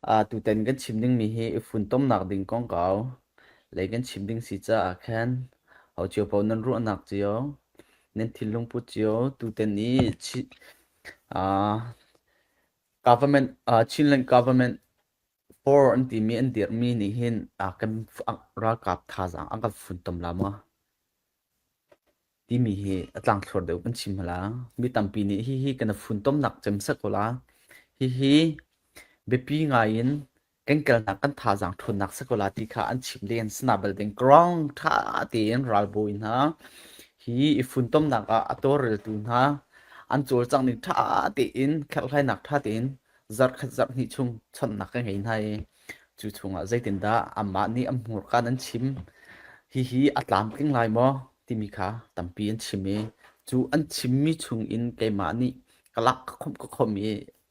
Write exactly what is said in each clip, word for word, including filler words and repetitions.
Aa, tuten kan chim ding mi hi i funtomnak ding kong kau lei kan chim ding si caah khan ho cio paoh nan ruahnak cio, nan thinlung put cio, tuten i chi, aa, government, aa, Chinland government four an timi an dirhmi nih hin, aa, kan f-, a, ralkap thazaang a kan funtom la maw? Timi hi a tlangthluar deuh kan chim hla. Mi tampi nih hihi kan funtomnak cemsak ko la, hihi biapi ngaiin kan kalnak kan thazaang ṭhawnnak sak ko la ti kha an chim len. Sinabelte ground ṭha tein ralbawi hna, hi i funtomnak ah a tawlreltu hna, an cawlcangh ning ṭha tein kherhlainak ṭha tein zarh khat zarh hnih chung chawnhnak ka ngei hna i, cu chungah zeitindah amah nih a hmurka nan chim? Hihi a tlamtling lai maw? Timi kha tampi an chim i, cu an chimmi chungin keimah nih ka lak ka khomh ka khomh i,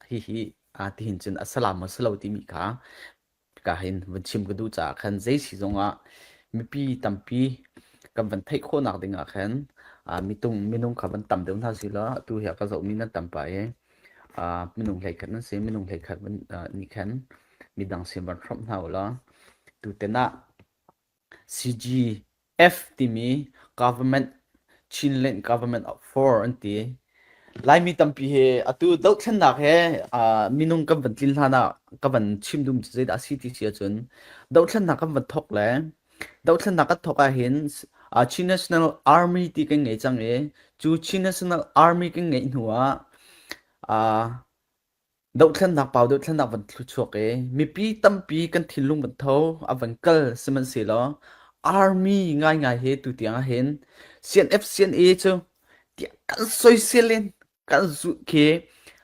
hihi, aa, tihin cun a si lai maw si lo timi kha ka hin van chim ka duh caah khan, zei si zongah mipi tampi kan van theih khawhnak dingah khan, aa, mitung, minung kha van tam deuh hna si lo, atu hi a ka zohmi nan tam pah i, aa, minung hleikhat nan si, minung hleikhat van, aa, nih khan midang sin van hrawmh hna u law. Tuten ah C G F timi government, Chinland government of four an ti. Laimi tampi he atu dohthlennak he, aa, minung kan van tlin hlan ah ka van chim duhmi cu zeidah a si ti si ahcun, dohthlennak kan van thawk le dohthlennak kan thawk ah hin, aa, Chin National Army ti kan ngei cang i, cu Chin National Army kan ngeih hnu ah, aa, dohthlennak, pau dohthlennak van thluachuak i, mipi tampi kan thinlung van tho, a van kal sihmanhsehlaw, army ngaingai hi tu tiang ah hin C N F, C N A cu tiah kan soisel len, kan zulh khi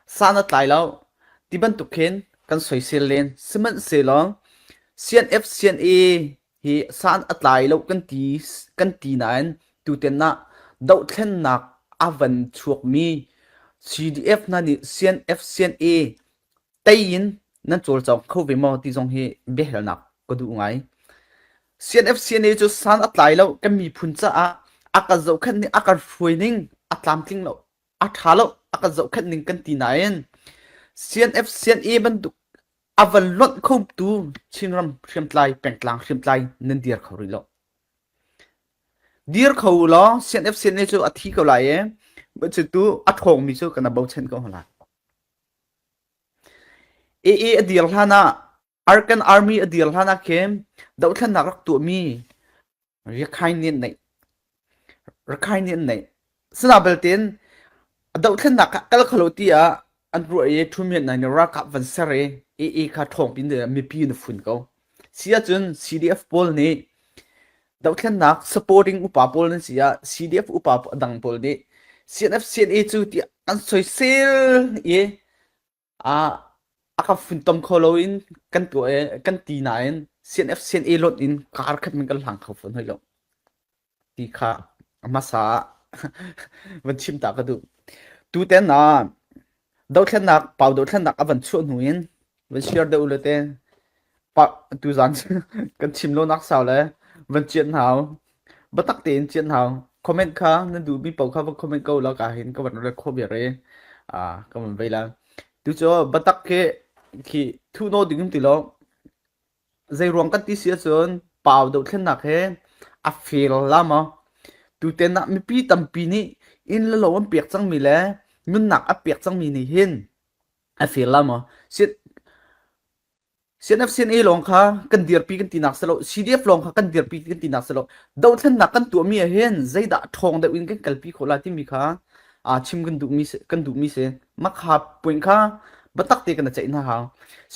san a tlai lo ti bantuk khin kan soisel len. Sihmanhsehlaw, C N F, C N A hi san a tlai lo kan ti, kan ti nain, tuten ah dohthlennak a van chuakmi C D F hna nih C N F, C N A tei in nan cawlcang kho ve maw ti zong hi biahalnak ka duh ngai. C N F, C N A cu san a tlai lo kan miphun caah a kan zohkhenh ning, a kan hruai ning, a tlamtling lo, a ṭha lo, a kan zohkhenh ning kan ti nain, C N F, C N A bantuk a van lonh khotu Chinram hriamtlai, pengtlang hriamtlai nan dir kho rih lo. Dir kho u law, C N F, C N A cu a thi ko lai e, cu tu a ṭhawngmi cu kan a bochan ko hna lai. A A a dir hlan ah, Arakan Army a dir hlan ah khin dohthlennak rak tuahmi Rakhine nih an neih. Rakhine nih an neih. Sinabelte in a dohthlennak kha kal kho lo tiah an ruah i, ṭhumhian nain ralkap van ser i, A A kha ṭhawngpi in mipi in a fun ko. Si ahcun C D F pawl nih dohthlennak supporting upa pawl nan si ah, C D F upa dang pawl nih C N F, C N A cu tiah an soisel i, aa, a kan funtom kho loin kan tuah i, kan ti nain C N F, C N A lonh in kar khat min kan hlang kho fawn hoi lo ti kha a hmasa ah van chim ta ka duh. Tuten ah dohthlennak, pau dohthlennak a van chuah hnu in van share deuh u le te. Pa, tuzan kan chim lonak sau le van chiat hna u. Biatak tein chiat hna u. Comment kha nan duhmi paoh kha van comment ko la, ka hin ka van rel khawh ve re. Aa, ka van vei lai. Tu cu biatak khi, khi thuh nawn ding in ti lo. Zeiruang kan ti si ahcun pau dohthlennak he a fel la maw? Tuten ah mipi tampi nih inn le lo an pek cangmi le nunnak a pek cangmi nih hin a fel la maw? Si, C N F, C N A lawng kha kan dirpi kan tinak si lo, C D F lawng kha kan dirpi kan tinak si lo. Dohthlennak kan tuahmi ah hin zeidah ṭhawng deuh in kan kalpi khawh lai timi kha, aa, chim kan duhmi si, kan duhmi si. Makha point kha biatak te kan a ceih hna hau.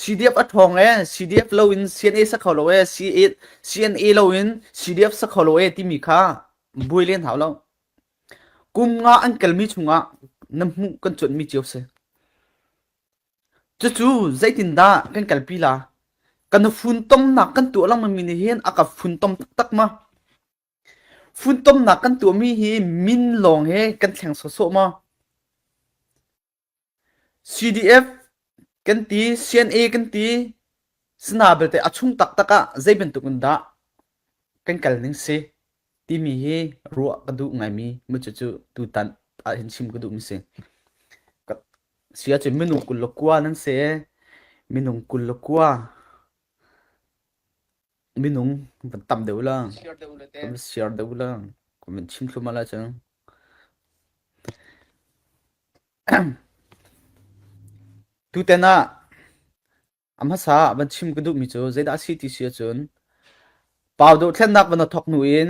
C D F a ṭhawng e, C D F lo in C N A si kho lo e, C A, C N A lo in C D F si kho lo e timi kha buai len hau lo. Kum nga an kalmi chungah nan hmuh kan cuanhmi cio si. Cucu zeitindah kan kalpi la? Kan funtomnak kan tuah lengmangmi nih hin a kan funtom taktak maw? Funtomnak kan tuahmi hi min lawng he kan thleng sawhsawh maw? C D F kan ti, C N A kan ti, sinabelte a chung taktak ah zei bantuk in dah kan kal ning si timi hi ruah ka duh ngaimi mi cucu tutan ah hin chim ka duhmi si. Ka, si ahcun minung kul le kua nan si, Minung kul le kua. Minung van tam deuh la. Kan share deuh la. Kan van chim thlu mah la cang. Tuten ah a hmasa van chim ka duhmi cu zeidah a si ti si ahcun, Pau dohthlennak van thawk hnu in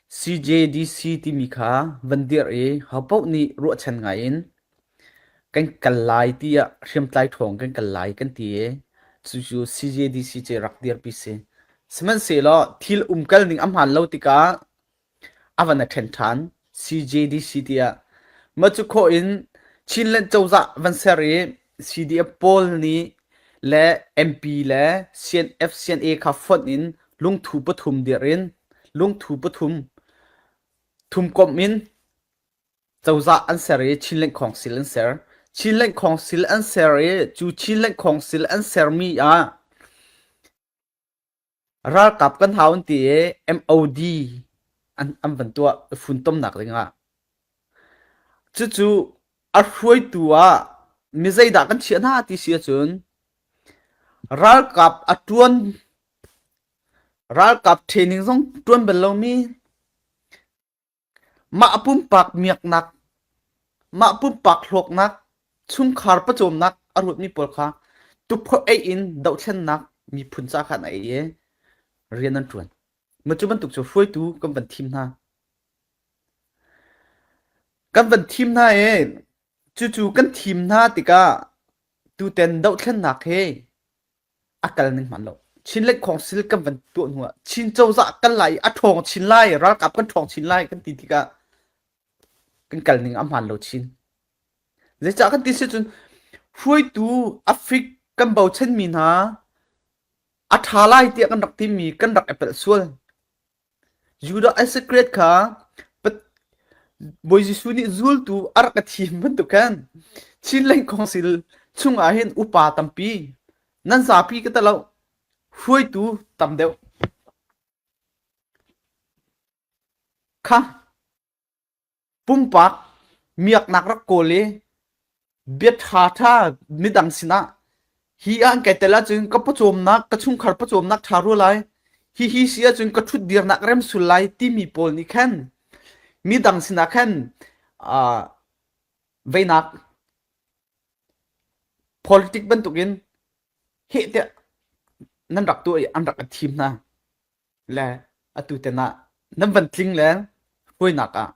C J D C timi kha van dirh i, hopaoh nih ruahchan ngaiin kan kal lai tiah hriamtlai ṭhawng kan kal lai kan ti i, cucu C J D C cu rak dirpi si. Sihmanhsehlaw thil umkal ning a hmaan lo tikah a van a ṭhen ṭhan, C J D C tiah. Mah cu khawh in Chinland cozah van ser i C D F pawl nih le M P le C N F, C N A kha fonh in lungthu pathum dirh in, lungthu pathum thum komh in cozah an ser i Chinland Council an ser. Chinland Council an ser i cu Chinland Council an sermi ah ralkap kan hau an ti i M O D an, an van tuah, funtomnak dingah. Cucu a hruaitu ah mi zeidah kan chiah hna ti si ahcun, ralkap a ṭuan, ralkap training zong ṭuan bal lomi, mah a pumpak miaknak, mah a pumpak hlawknak, chungkhar pacawmnak a ruatmi pawl kha tuphawh ei in dohthlennak miphun ca khan a ei i rian an ṭuan. Mah cu bantuk cu hruaitu kan van thim hna. Kan van thim hna i cucu kan thim hna tikah tuten dohthlennak he a kal ning hmanh lo. Chinland Council kan van tuah hnu ah Chin cozah kal lai, a ṭhawng chin lai, ralkap kan ṭhawng chin lai kan ti tikah kan kal ning a hmaan lo chin. Zeicah kan ti si cun, hruaitu a fik kan bochanmi hna a ṭha lai tiah kan rak timi kan rak i pelh sual. Judah Iskariot kha Pat-, Bawi Jesuh nih zultu a rak a thim bantuk khan Chinland Council chungah hin upa tampi, nan zapi ka ti lo, hruaitu tam deuh kha pumpak miaknak rak kawl i bia ṭha ṭha midang sinah, hi ah an kai tel ahcun ka pawcawmnak, ka chungkhar pawcawmnak ṭha rua lai, hihi si ahcun ka ṭhutdirnak remsul lai timi pawl nih khan midang sinah khan, aa, veinak politik bantukin heh tiah nan rak tuah i an rak a thim hna. Le atu ten ah nan van tling le hruainak ah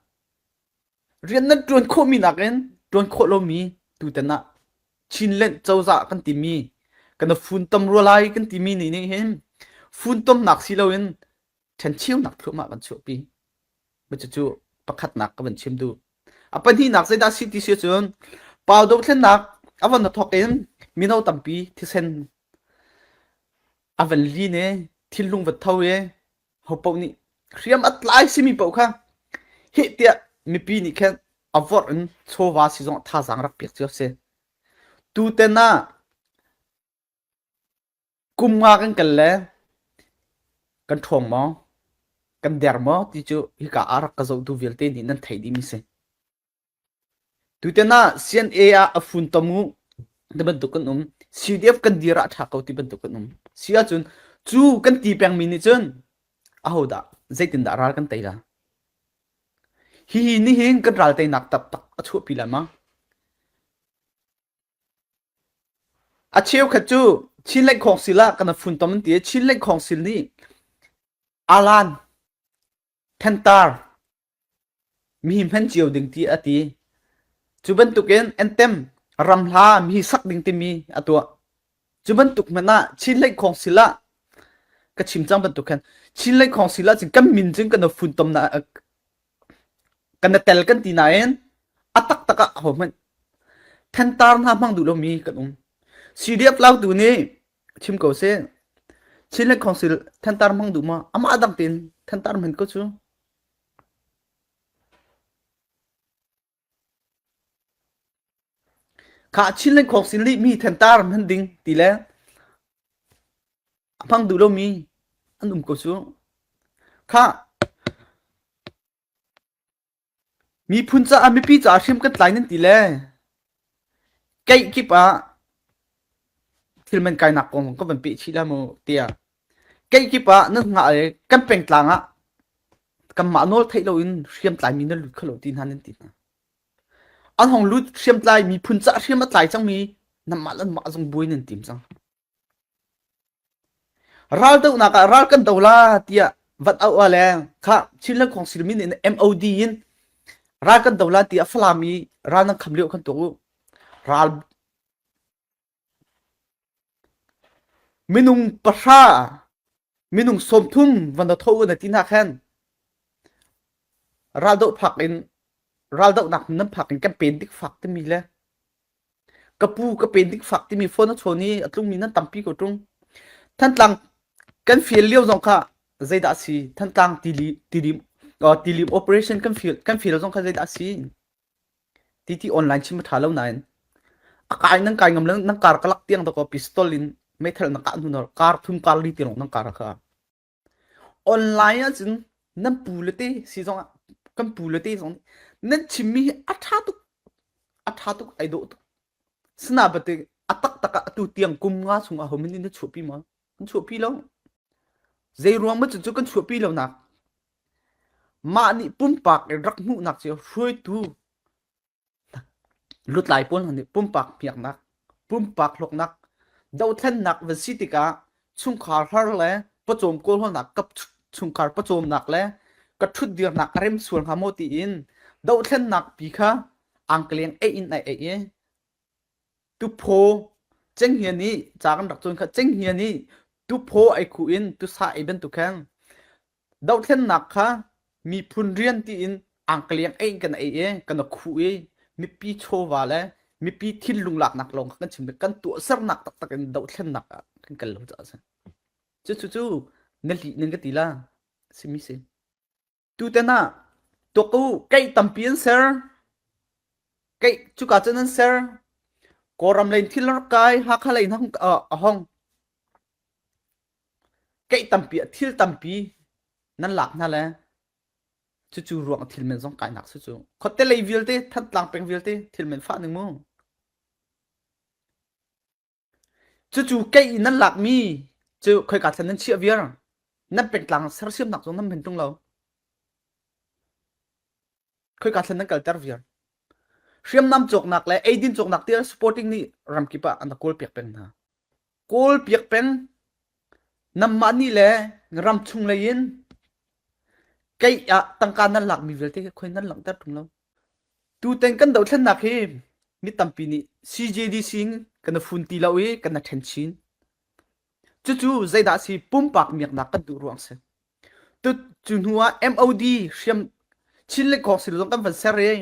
rian nan ṭuan khawhmi nakin ṭuan khawh lomi, tu ten ah Chinland cozah kan timi, kan funtom rua lai kan timi nih, nih hin funtomnak si loin ṭhanchionak thluahmah kan chuahpi. Mah cucu pakhatnak ka van chim duh. A pahnihnak zeidah si ti si ahcun, Pau dohthlennak a van thawk in mino tampi thisen a van lin i thinlung van tho i, hopaoh nih hriam a tlai simi paoh kha heh tiah mipi nih khan a vorh in chawva si zong thazaang rak piak cio si. Tu ten ah kum nga kan kal le kan ṭhawng maw, kan der maw ti cu hika a rak ka zohtu vialte nih nan theih dihmi si. Tuten ah C N A ah a funtom uh ti bantuk kan um, C D F kan dir ah ṭha ko ti bantuk kan um. Si ahcun cu kan ti pengmi nih cun ahodah, zeitindah ral kan tei lai? Hihi nih hin kan ral teinak taktak a chuahpi lai maw? A cheukhat cu Chinland Council ah kan funtom an ti i, Chinland Council nih alan, thentar, mi hman cio ding ti a ti. Cu bantukin entem, ramhla, mi sak ding timi a tuah. Cu bantuk hmanh ah Chinland Council ah ka chim cang bantuk khan Chinland Council ah cun kan min cun kan funtom na, kan tel kan ti nain a taktak ah ahohmanh thentar hna hmang duh lomi kan um. C D F lautu nih chim ko seh. Chinland Council thentar hmang duh maw? Amah dang tein thentar hman ko cu. Kha Chinland Council nih mi thentar hman ding ti le a hmang duh lomi an um ko cu. Kha miphun caah, mipi caah hriam kan tlai nan ti le, keih kip ah thil man kainak kong zong ka van peh chih lai maw tia. Kei kipah nan ngah le kan pengtlang ah kanmah nawl theih loin hriamtlai mi na lut kha lo ti hna nan ti hna. An hong lut hriamtlai mi phun cah hriam a tlai cangmi nanmah le nanmah zong buai nan tim cang. Raldohnak ah ral kan do lai tiah van auh ah le kha Chinland Council min in M O D in ral kan do lai tiah Falam i ral nan kham lio kan tuak uh. Ral minung pahra, minung sawmthum van do tho uh na ti hna khan raldoh phak in, raldohnak nan phak in kan pen dik fak timi le ka pu ka pen dik fak timi phone a chawn i a tlungmi nan tampi ko tung. Thantlang kan fial lio zong kha zeidah si? Thantlang tili, tili, uh, tilim operation kan fial, kan fial zong kha zeidah si? Titi online chim a ṭha lo nain a kai nan kai ngam lo, nan kar ka lak tiang dah ko pistol in meithal na kah hnu na kar thum kar li ti lo nan kar a kha. Online ah cun nan pu le te si zong ah, kan pu le te zong nan chimmi hi a ṭha tuk, a ṭha tuk, ai dawh tuk. Sinain a taktak ah atu tiang kum nga chung ah ho min in na chuahpi maw? Kan chuahpi lo. Zei ruang maw cun cu kan chuahpi lonak. Mah nih pumpak in rak hmuhnak cu hruaitu lutlai pawl hna nih pumpak hmiaknak, pumpak hlawknak, dohthlennak van si tikah chungkhar har le pawcawm kawlhawlnak, ka chungkhar pawcawmnak le ka ṭhutdirnak a rem sual hnga maw tiin dohthlennak pi kha angkaliang ei in a ei i tuphaw cenghian i ca kan rak cawn kha, cenghian i tuphaw ei khuh in tusa ei bantuk khan dohthlennak kha miphun rian tiin angkaliang ei kan ei e, kan a khuh i mipi chawva le mipi thinlung laknak lawng kha kan chim le kan tuahsernak taktak in dohthlennak ah kan kal lo caah a si. Cucu cu na lih ning ka ti la, simi si. Tutan ah tuak u, kei tampi an ser, kei cuka cun an ser, Kawlram lei thil rak kai, Hakha lei hna a hong. Kei tampi ah thil tampi nan lak hna le cucu ruang a thil men zong kainak cucu khuate lei vialte, Thantlang peng vialte thil men fah ning mu. Cucu kei i nan lakmi cu khoika thlen nan chiah viar, nan pengtlang sersiamnak zong nan hman tung lo. Khoika thlen nan kalter viar. Hriamnam cawknak le eidin cawknak tiah supporting nih ramkip ah an kawlpiak peng hna. Kawlpiak peng nanmah nih le ramchung lei in kei ah tangka nan lakmi vialte khoi nan langhter tung lo. Tutan kan dohthlennak hi mi tampi nih C J D C in kan a fun ti lo i kan a ṭhen chin. Cucu zeidah si? Pumpak miaknak kan duh ruang si. Tu cu hnu ah M O D hriam Chinland Council zong kan van ser i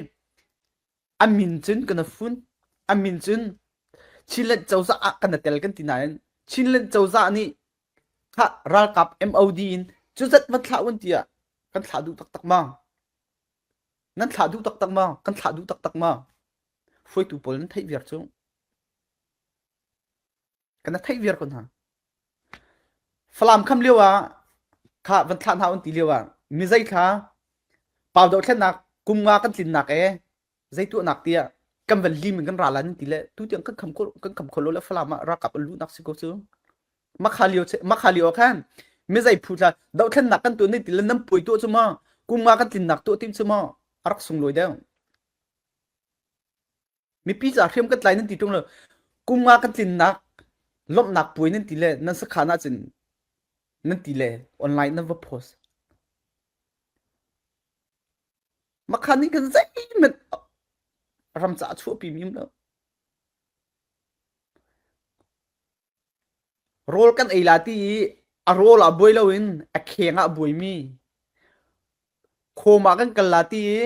a min cun kan a fun, a min cun Chinland cozah ah kan a tel kan ti nain Chinland cozah nih kha ralkap M O D in cuzat van thlah un tiah kan thlah duh taktak maw? Nan thlah duh taktak maw? Kan thlah duh taktak maw? Hruaitu pawl nan theih viar cu kan a theih viar ko hna. Falam kham lio ah kha van thlah hna un ti lio ah mizei thla pau dohthlennak kum nga kan tlinnak e zei tuahnak tiah kan van lim in kan ra lai nan ti le tu tiang kan kham kho, kan kham kho lo le Falam ah ralkap a luhnak si ko cu. Makha lio, makha lio khan mizei phu thla dohthlennak kan tuah nan ti le nan puai tuah cu maw? Kum nga kan tlinnak tuah tim cu maw? A rak sunglawi deuh. Mipi ca hriam kan tlai nan ti ṭung lo. Kum nga kan tlinnak lawmhnak puai nan ti le nan sakhan ah cun nan ti le online nan va post. Makha nih kan zeihmanh ram caah chuahpi mi um lo. Rawl kan ei lai ti i a rawl ah buai loin a kheng ah buaimi, khawm ah kan kal lai ti i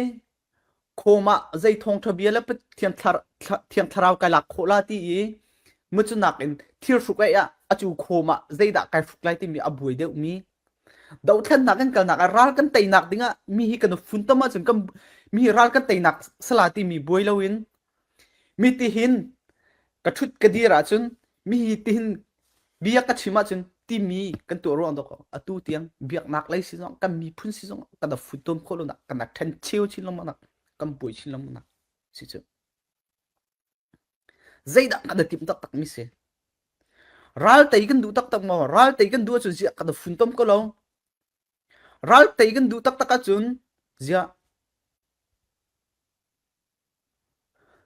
khawm ah zei thawngṭha bia le Pathian thla-, thla-, Thiang Thlarau kai lak khawh lai ti i mucu nakin thil hruk ei ah a cu khawm ah zeidah kai hruk lai timi a buai deuhmi, dohthlennak kan kalnak ah ral kan teinak dingah mi hi kan fun tam ahcun kan, mi hi ral kan teinak si lai timi buai loin mi tihin ka ṭhut ka dir ahcun, mi hi tihin bia ka chim ahcun timi kan tuah ruang dawk. Atu tiang biaknak lei si zong, kan miphun si zong, kan a fun tuam khawh lonak, kan a ṭhen cheu chin lengmangnak, kan buai chin lengmangnak si cu. Zeidah kan a timh taktak mi si? Ral tei kan duh taktak maw? Ral tei kan duh ahcun ziah kan fun tom ko lo. Ral tei kan duh taktak ahcun ziah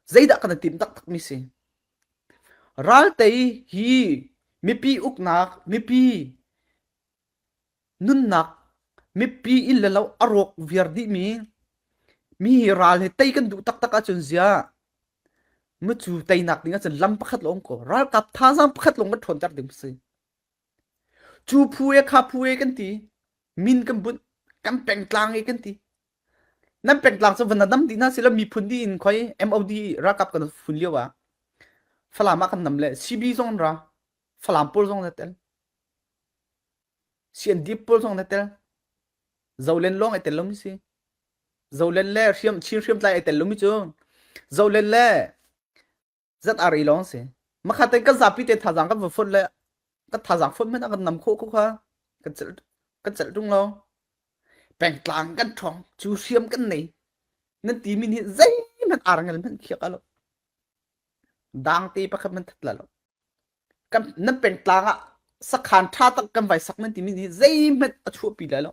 zeidah kan tim taktak mi si? Ral tei hi mipi uknak, mipi nunnak, mipi in le lo a rawk viar dihmi mi hi ral hi tei kan duh taktak ahcun ziah mi cu teinak ding ahcun lam pakhat lo um ko. Ralkap thazaang pakhat lo kan ṭhawnter ding si. Cu phu e, kha phu e kan ti. Min kan bunh, kan pengtlang e kan ti. Nan pengtlang cu van na dam dih hna si lo, miphun dih in khoi M O D ralkap kan fun lio ah Falam ah kan nam le C B zong an ra. Falam pawl zong na tel. C N D F pawl zong na tel. Zolen lawng e tel lo mi si. Zolen le hriam, Chin hriamtlai e tel lo mi cu. Zolen le Z R A lawng si. Makhat in kan zapi te thazaang kan va fon le kan thazaang fon men a kan nam khawh ko kha kan celh, kan celh tung lo. Pengtlang kan ṭhawng, cu hriam kan nei. Nan ti min hi zeihmanh ar ngal hmanh khiak a lo. Dangte pakhat hmanh that la lo. Kan, nan pengtlang ah sakhan ṭha tak kan vai sak nan ti min hi zeihmanh a chuahpi lai lo.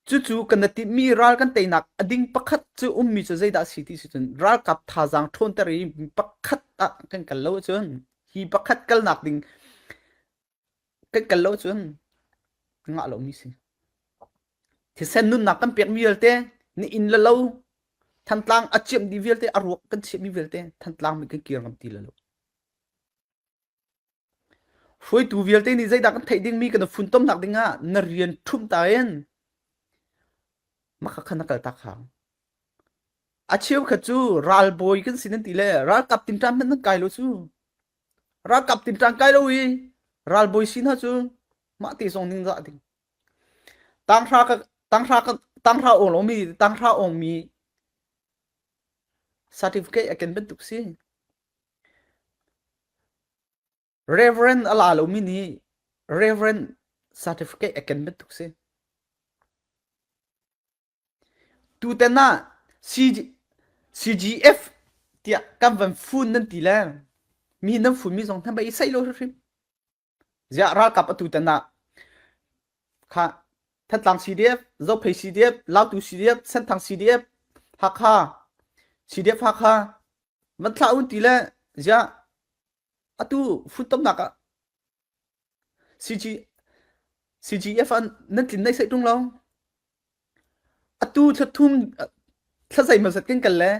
Cucu kan na timhmi ral kan teinak a ding pakhat cu ummi cu zeidah si ti si cun ralkap thazaang ṭhawnter i pakhat ah kan kal lo ahcun hi pakhat kalnak ding kan kal lo ahcun ngah lomi si. Thisen nunnak kan pekmi vialte, na inn le lo, Thantlang a ciamh dih vialte, a ruak kan chiahmi vialte, Thantlang mi kan kir ngam ti le lo. Hruaitu vialte nih zeidah kan theih dingmi kan fun tomnak dingah na rian ṭhumh ta in makha kha na kal tak hau. A cheukhat cu ralbawi kan si nan ti le ralkap tinṭan hmanh nan kai lo cu. Ralkap tinṭan kai lo i ralbawi si hna cu mah te zong ningzah ding. Tanghra ka, tanghra ka, tanghra awng lomi, tanghra awngmi certificate a ken bantuk si. Reverend a la lomi nih Reverend certificate a ken bantuk si. Tutan ah C G, C G F tiah kan van fun nan ti le mi nan funmi zong hna bai i saih lo hrimhrim. Ziah ralkap a tutan ah kha Thantlang C D F, Zophei C D F, Lautu C D F, Senthang C D F, Hakha C D F Hakha van thlah un ti le ziah atu fun tomnak ah C G, C G F ah nan tlin naih saih tung lo. Atu thla thum, thla zei hmasa kan kal le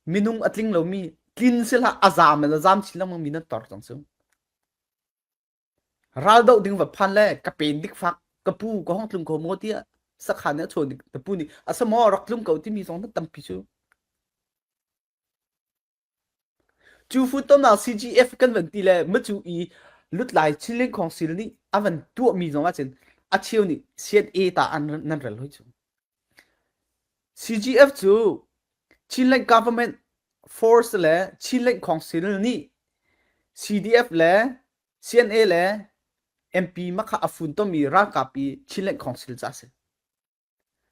minung a tling lomi tlin si hlah, a zam a zam chin lengmang mi nan tor cang cu. Ral doh ding va phan le ka pen dik fak, ka pu ka hong tlung ko maw tiah sakhan nih a chawn dik, ka pu nih a sa maw rak tlung ko timi zong nan tampi cu. Cu fun tomnak C G F kan van ti le macu i lutlai Chinland Council nih a van tuahmi zong ahcun a cheu nih C N A ta an nan rel hoi cu. C G F cu Chinland Government Force le Chinland Council nih C D F le C N A le M P makha a fun tommi ralkap i Chinland Council ca si.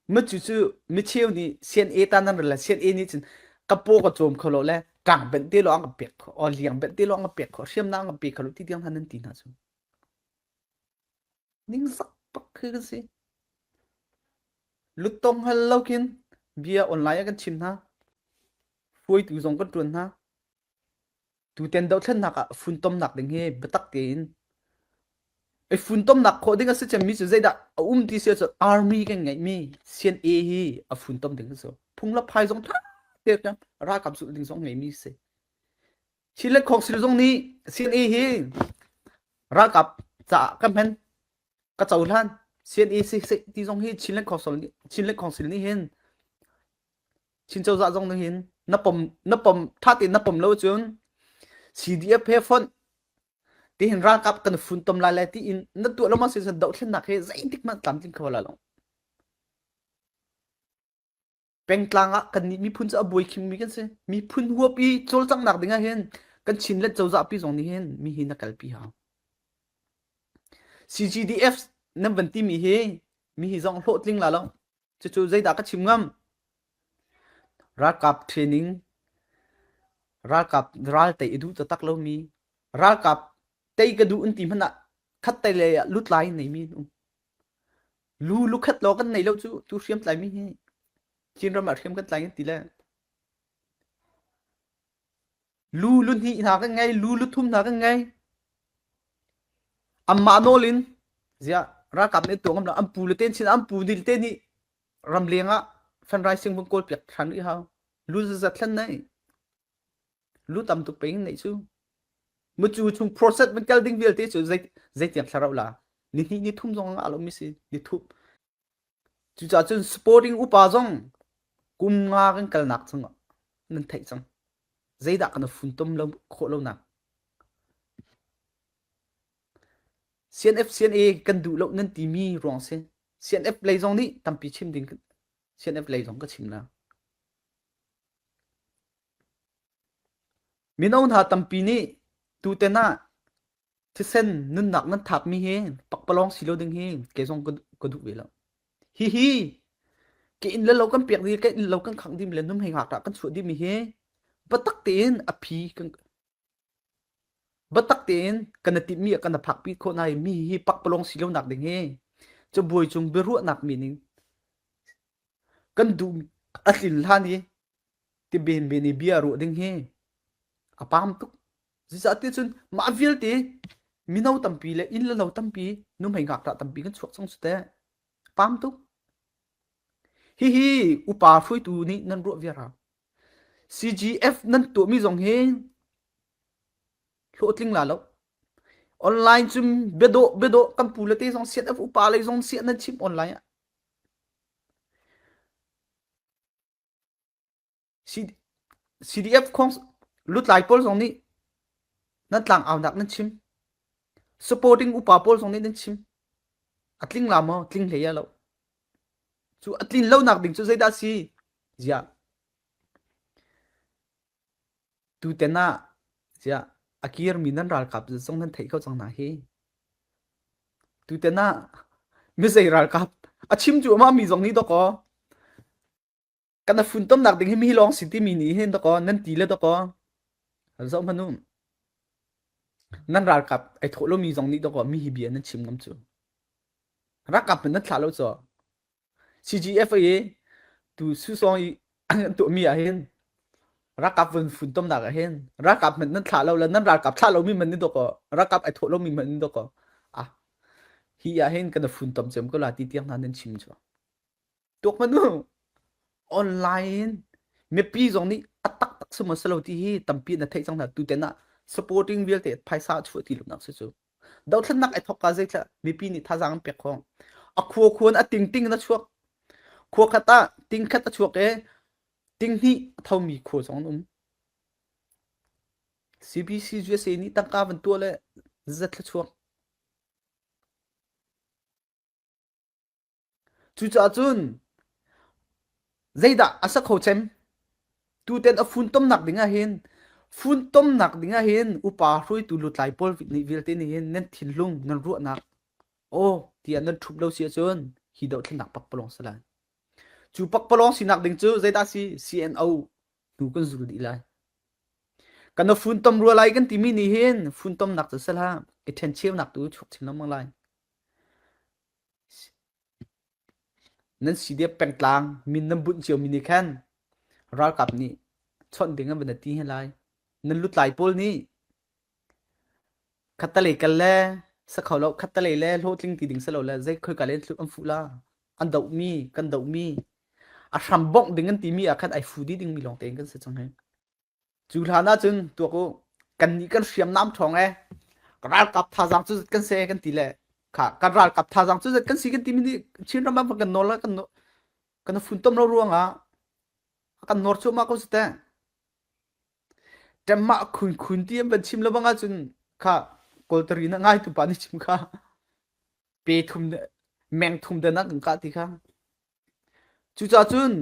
Macu cu micheu nih C N A ta nan rel le C N A nih cun ka paw ka cawm kho lo le ṭang benh te lo an ka pek kho, aw, liang benh te lo an ka pek kho, hriamnam an ka pek kho lo ti tiang hna nan ti hna cu. Ningzak pak khi kan si. Luttong hal lo khin bia online ah kan chim hna. Hruaitu zong kan ṭuan hna. Tutan dohthlennak ah fun tomnak ding hi biatak tein ei fun tomnak khawh ding a si cemmi cu zeidah a um ti si ahcun army kan ngeihmi C N A hi a fun tom ding a si. Phung le phai zong ṭha te ralkap zulh ding zong ngeihmi si. Chinland Council zong nih C N A hi ralkap caah ka hman, ka cohlan, C N A si seh ti zong hi Chinland Council nih, Chinland Council nih hin Chin cozah zong nih hin na pom, na pom ṭha tein na pom lo cun C D F he fonh tihin ralkap kan fun tom lai lai tiin na tuah lo ma si cun dohthlennak he zeitik hmanh tlamtling kho lai lo. Pengtlang ah kannih miphun cu a buai khimmi kan si. Miphun huap i cawlcanghnak dingah hin kan Chin le cozahpi zong nih hin mi hi na kalpi hau. C G D F nan van timi hi mi hi zong hlawhtling la lo. Cucu zeidah ka chim ngam? Ralkap training, ralkap ral tei i duh taktak lomi, ralkap Ei ka duh in ti hmanh ah khat tai lei ah lutlai in nei mi an um. Lu, lu khat law kan nei lo cu, tu hriam tlai mi hi. Chin ram ah hriam kan tlai kan ti le. Lu, lu hnih hna kan ngei, lu, lu thum hna kan ngei. Anmah nawl in, zia, ralkap nih tuang am lo, an pu le ten chin, an pu ni le ten nih ramleng ah fundraising vun kawl piak ṭhan rih hau. Lu zazat thlen nei. Lu tam tuk pei in nei cu. Mucu chung process van kal ding vialte cu zei, zeitiang thlarau la. Ni hnih, ni thum zong a ngah lo mi si, ni thum. Cucaah cun supporting upa zong kum nga kan kalnak cungah nan theih cang. Zeidah kan funtom lo, khawh lonak? C N F, C N A kan duh lo nan timi ruang si. C N F lei zong nih tampi chim ding, C N F lei zong ka chim la. Mino hna tampi nih tutan ah thisen nunnak nan thapmi hi pakpalawng si lo ding hi, kei zong ka, ka duh ve lo. Hihi, kei inn le lo kan piak dih, kei inn lo kan khangh dih le, numei ngakṭah kan chuah dihmi hi batak tein a phi kan, batak tein kan a timhmi a kan a phakpi khawh hna hi. Mi hi pakpalawng si lonak ding hi. Cabuai cung biaruahnak mi ning kan duh a tlin hlan hi. Ti benben i bia ruah ding hi a pam tuk. Zeicahtiah cun mah vialte mino tampi le inn le lo tampi, numei ngakṭah tampi kan chuak cang cu te. A pam tuk. Hihi upa hruaitu nih nan ruah viar hau. C G F nan tuahmi zong hi hlawhtling la lo. Online cun biadawh, biadawh kan pu le te zong C N F upa lei zong siah nan chim online ah. C-, C D F khawng lutlai pawl zong nih nan tlang aunak nan chim. Supporting upa pawl zong nih nan chim. A tling la maw? Tling hlei a lo. Cu a tlin lonak ding cu zeidah si? Zia. Tutan ah, zia, a kirmi nan ralkap zong nan theih ko cang hna hi. Tutan ah mizei ralkap a chim cu amah mi zong nih dawk aw. Kan a funtomnak ding hi mi hi lawng si timi nih hin dawk aw, nan ti le dawk aw. Zoh hmanh u. Nan ralkap ai thawh lomi zong nih dawk aw, mi hi bia nan chim ngam cu. Ralkap hmanh nan thlah lo cu. C G F i tu susawng i an tuahmi ah hin ralkap vun funtomnak ah hin ralkap hmanh nan thlah lo le, nan ralkap thlah lomi hmanh nih dawk aw, ralkap ai thawh lomi hmanh nih dawk aw. Ah, hi ah hin kan a funtom cem ko la ti tiang hna nan chim cu. Tuak hmanh u. Online mipi zong nih a taktak si maw si lo ti hi tampi na theih cang hna. Tutan ah supporting vialte phaisa chuah ti lonak si cu. Dothlennak ai thawk ka zei tla mipi nih thazaang an pek khawng. A khua khua in a tingting in a chuak. Khua khat ah ting khat a chuak e, ting hnih a thomi khua zong an um. C B C U S A nih tangka van tuah le zat thla chuak. Cucaah cun zeidah a sakho cem? Tutan a funtomnak ding ah hin, funtomnak ding ah hin upa hruaitu lutlai pawl nih vialte nih hin nan thinlung, nan ruahnak, aw, tiah nan ṭhup lo si ahcun hi dothlennak pakpalawng si lai. Cu pakpalawng sinak ding cu zeidah si? C N O hnu kan zul dih lai. Kan a funtom rua lai kan timi nih hin funtomnak cu si hlah, i ṭhencheunak tu chuak chin lengmang lai. Nan C D F pengtlang min nan bunh cio mi nih khan ralkap nih chawnh ding an van ti hi lai. Nan lutlai pawl nih khattalei kal le sakho lo, khattalei le hlawhtling ti ding si lo le, zei khoika le an fuh la, an dohmi, kan dohmi, a hram bongh ding an timi ah khan ai fu dih dingmi lawngte in kan si cang hi. Cu hlan ahcun tuak u, kannih kan hriamnam ṭhawng e, ralkap thazaang cu zat kan si kan ti le, kha, kan ralkap thazaang cu zat kan si kan timi nih Chinram ah kan nawr, kan nawr, kan funtom lo ruangah a kan nawr cuahmah ko si te. Ṭemah khun khun ti an van chim lo bang ahcun kha, kawltari na ngaitu pa nih chim kha, pe thum, meng thum dan ah kan kah ti kha. Cucaah cun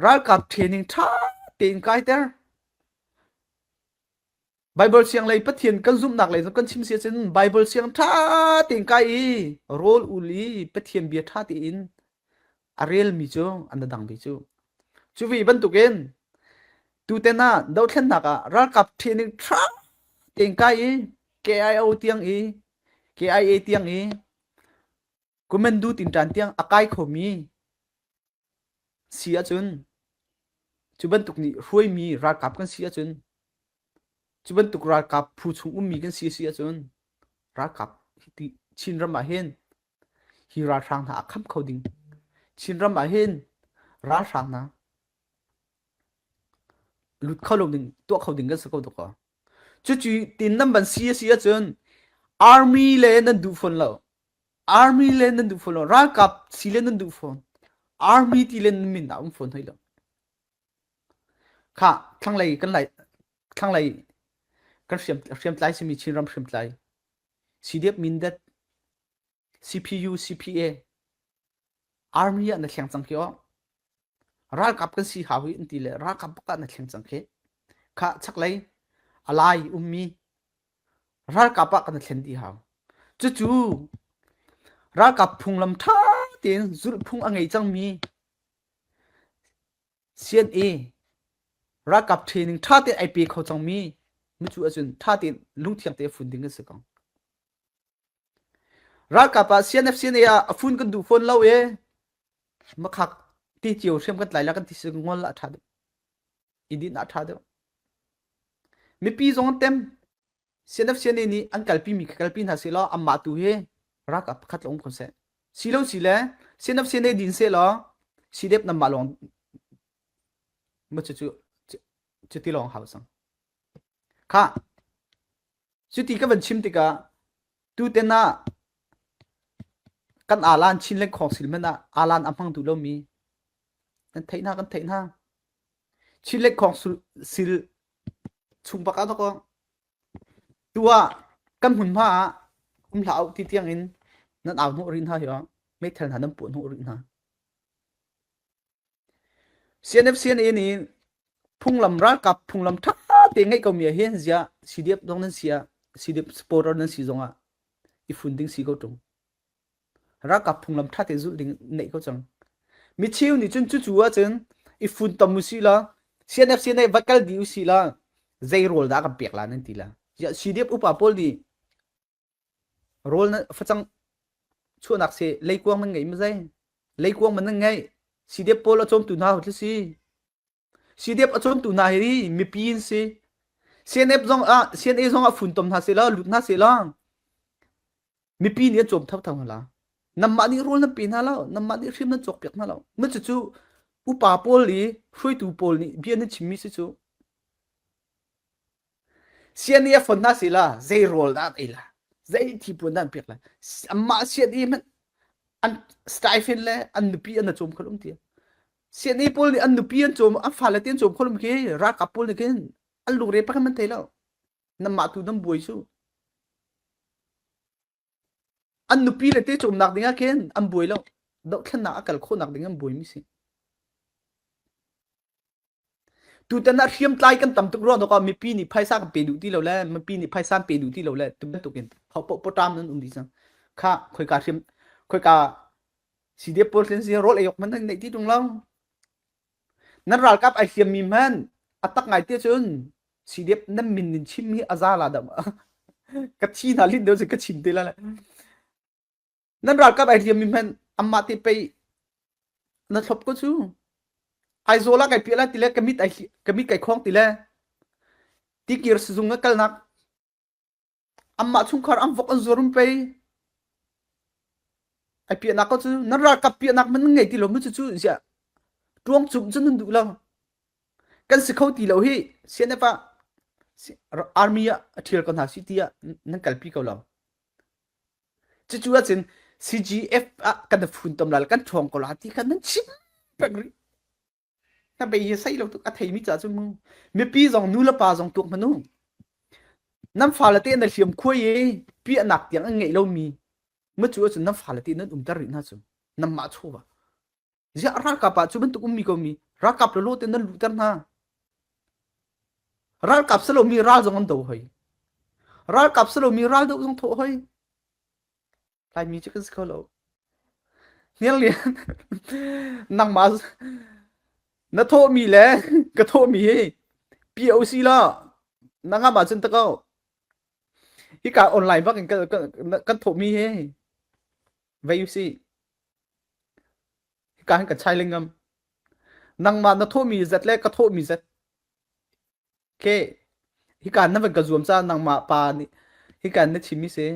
ralkap training ṭha tein kaiter. Baibal siang lei Pathian kan zumhnak lei zong kan chim si ahcun Baibal siang ṭha tein kai i rawl ul i Pathian bia ṭha tein a relmi cu an dang ve cu. Cu ve bantukin tutan ah dothlennak ah ralkap training ṭha tein kai i K I O tiang i, K I A tiang i, Kumandu tintan tiang a kai khomi si ahcun, cu bantuk nih hruaimi ralkap kan si ahcun, cu bantuk ralkap phu chung ummi kan si, si ahcun, ralkap hi ti Chinram ah hin hi ralhrang hna a kham kho ding, Chinram ah hin ralhrang hna lut kho lo ding, tuah kho ding kan si ko tuk. Cucu tin nan van si, si ahcun, army le nan duh fawn lo. Army le nan duh fawn lo. Ralkap si le nan duh fawn. Army ti le nan min dah um fawn hoi lo. Kha, thlanglei kan lai, thlanglei kan hriam, hriamtlai simi Chinram hriamtlai. C D F Mindat, C P U, C P A, army ah na thleng cang khi aw. Ralkap kan si hau hi an ti le, ralkap bak ah na thleng cang khi. Kha chaklei a lai ummi ralkap ah kan thlen dih hau. Cucu ralkap phunglam ṭha tein zulh phung a ngei cangmi C N A ralkap training ṭha tein ai pe kho cangmi, mi cu ahcun ṭha tein lungthiang te fun ding kan si kong. Ralkap ah C N F, C N A ah a fun kan duh fawn lo e. Makhak ti cio hriam kan tlai la kan ti si ngol a ṭha deuh. I din a ṭha deuh. Mipi zong an tem. C N F, C N A nih an kalpi mi kha kalpi hna sehlaw, anmah tu hi ralkap pakhat lawng um kho seh. Si lo si le, C N F, C N A din sehlaw, C D F nanmah lawng ma cu cu cu ti lawng hau sang. Kha, cuti ka van chim tikah, tutan ah kan Alan, Chinland Council hmanh ah Alan a hmang duh lomi kan theih hna, kan theih hna. Chinland Council chung bak ah tuk. Tu ah kan hmunhma ah um hlah uh ti tiangin nan au hnawh rih hna hi ah, meithal hna nan puah hnawh rih hna. C N F, C N A nih phunglam, ralkap phunglam ṭha te ngeih ko mi ah hin zia C D F zong nan si ah, C D F supporter nan si zongah i fun ding si ko ṭung. Ralkap phunglam ṭha te zulh ding neih ko cang. Micheu nih cun cucu ah cun i fun tom u si la, C N F, C N A va kal dih u si la, zei rawl dah kan pek lai nan ti la. Zia C D F upa pawl nih rawl na facang chuahnak si, leikuang man ngeih maw zei? Leikuang man nan ngeih. C D F pawl a cawmtu hna hlei si. C D F a cawmtu hna hi mipi an si. C N F zong ah, C N A zong ah fun tom hna sehlaw, lut hna sehlaw, mipi nih an cawm thotho hna la. Nanmah nih rawl nan pe hna lo, nanmah nih hriam nan cawkpiak hna lo. Ma cucu upa pawl i hruaitu pawl nih bia nan chimmi si cu. C N A a fon hna sila, zei rawl dah an ei la, zei thipuan dah an pek la. Amah C N A hmanh an stipend le an nupi an na cawm kho lo ti. C N A pawl nih an nupi an cawm, an fale te an cawm kho lo khi, ralkap pawl nih khin an lungre pakhat hmanh thei lo. Nanmah tu nan buai cu. An nupi le te cawmnak dingah khin an buai lo. Dohthlennak a kal khawhnak ding an buaimi si. Tutan ah hriamtlai kan tam tuk ruang dawk ah mipi nih phaisa kan pe duh ti lo le, mipi nih phaisa an pe duh ti lo le, tu bantukin hau poh poh ṭam nan um dih cang. Kha, khoika hriam, khoika C D F pawl tlen si rawl ei awk hmanh nan neih ti ṭung lo. Nan ralkap ai hliammi hmanh a tak ngai tiah cun C D F nan min in chim hi a za la dam. Ka thi hna lin deuh si ka chim te la le. Nan ralkap ai hliammi hmanh anmah te pei na thlop ko cu. Aizawl ah kai piah lai ti le, ka mit ai hli-, ka mit kai khawng ti le, tikir sizung a kalnak anmah chungkhar an vok an zuar um pei. Ai piahnak ko cu, nan ralkap piahnak man nan ngei ti lo, mi cucu ziah ṭuang cum cu nan duh lo. Kan si kho ti lo hi, C N F ah, si-, army ah a ṭhial ko hna si tiah nan kalpi ko lo. Cucu ahcun C G F ah kan fun tom lai, kan ṭhawng ko lai ti kha nan chim peng rih. Na bei hi a saih lo tuk, a theimi ca cu mu. Mipi zong, nu le pa zong tuak hmanh u. Nan fale te na hliam khua i piahnak tiang an ngeih lomi, ma cu ahcun nan fale te nan umter rih hna cu. Nanmah chawva. Ziah ralkap ah cu bantuk ummi ko mi, ralkap lawlaw te nan luhter hna. Ralkap si lomi ral zong an do hoi. Ralkap si lomi ral do zong thawh hoi. Laimi cu kan si kho lo. Hnial lian. Nangmah na thawhmi le ka thawhmi hi P O C la. Nangmah cun tak ko. Hika online bak in kan, kan, kan thawh mi hi. Ve, you see. Hika hin ka chai lengam. Nangma na thawh mi zat le ka thawh mi zat. Ke, hika na van ka zuam ca nangma pa ni. Hika na chim mi se.